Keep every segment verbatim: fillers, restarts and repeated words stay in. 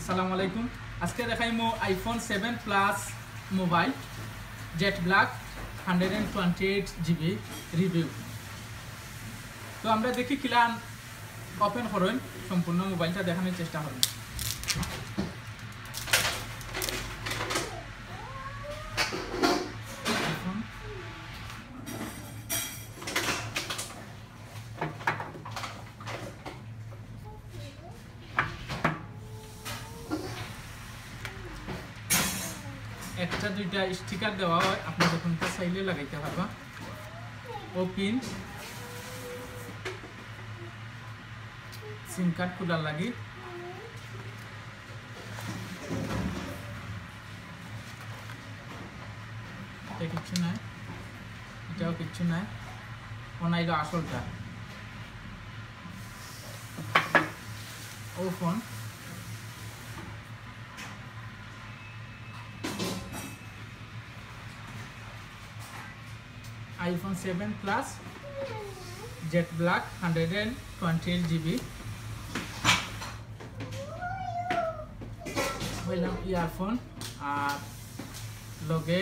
আসসালামু আলাইকুম। আজকে দেখাইমু iPhone seven Plus mobile, Jet Black, hundred and twenty eight GB review। তো আমরা দেখি কিলান ওপেন করইন, সম্পূর্ণ মোবাইলটা দেখানোর চেষ্টা করইন। একটা দুইটা স্টিকার দেওয়া হয়, আপনি যখন চাইলে লাগাইতে পারবা। ও পিন, সিম কার্ড খোলার লাগি। এটা কিচ্ছু নাই, এটাও কিচ্ছু নাই। ও নাইলো আসলটা। ও phone. iPhone seven Plus, Jet Black, hundred and twenty eight GB। হইলাম ইয়ারফোন, আর লগে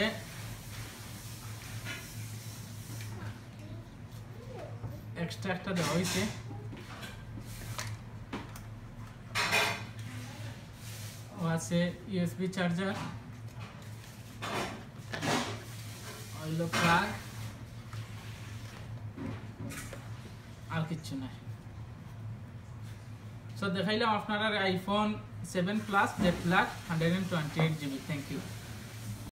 এক্সট্রা একটা দেওয়া হয়েছে। ও আছে ইউএসবি চার্জার, অইলো প্লাগ, আর কিচ্ছু নাই। সো দেখাইলাম আপনারার iPhone seven Plus, Jet Black, hundred and twenty eight GB। Thank you।